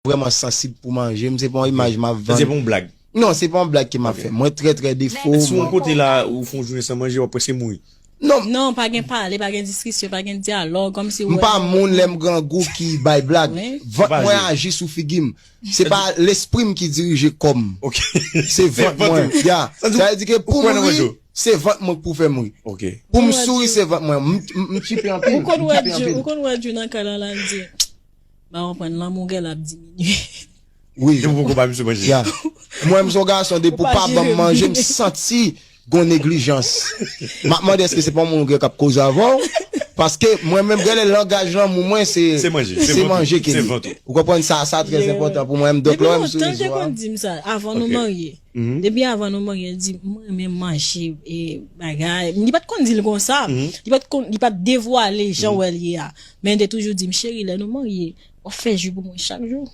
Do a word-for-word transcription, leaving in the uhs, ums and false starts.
vrèman sansib pou manje m, se pa yon imaj m ap vann. Se pa yon blag. Non, se pa yon blag ke m ap fè. Mwen trè, trè defo. Si yon kote la, ou fè yon jounen san manje, w ap prèske mouri. Non. Non, pa gen pale, pa gen diskisyon, pa gen dyalòg, kòmsi ou wè. M pa moun lè m grangou ki bay blag. Vant mwen aji sou figi m. Se pa lespri m ki dirije kò m. Se vant mwen. Ya. Sa vle di ke pou m ri, se vant mwen k pou fè m ri. Pou m souri, se vant mwen. M tchipe anpil. Ou konn wè Djou, ou konn wè Djou nan kay la, l al di, m pa konprann, lanmou gen l ap diminye. Wi. Depi w poko ba misye manje. Ya. Mwen, m se yon gason, depi w pa ban m manje, m santi gon neglijans. M ap mande èske se pa yon moun ou gen k ap koze avè w? Paske mwen menm, genlè langaj lanmou mwen, se manje, se manje ke li. Ou konprann sa, sa trè enpòtan pou mwen. M donk lè w wè m souri sou a. Depi lontan, l te konn di m sa, avan nou marye. Depi avan nou marye, l di, mwen renmen manje, e, bagay. Li pa t konn di l konsa. Li pa t konn, li pa t devwale jan w wè l ye a. Men l te toujou di m, cheri, lè nou marye, w ap fè ji pou mwen chak jou.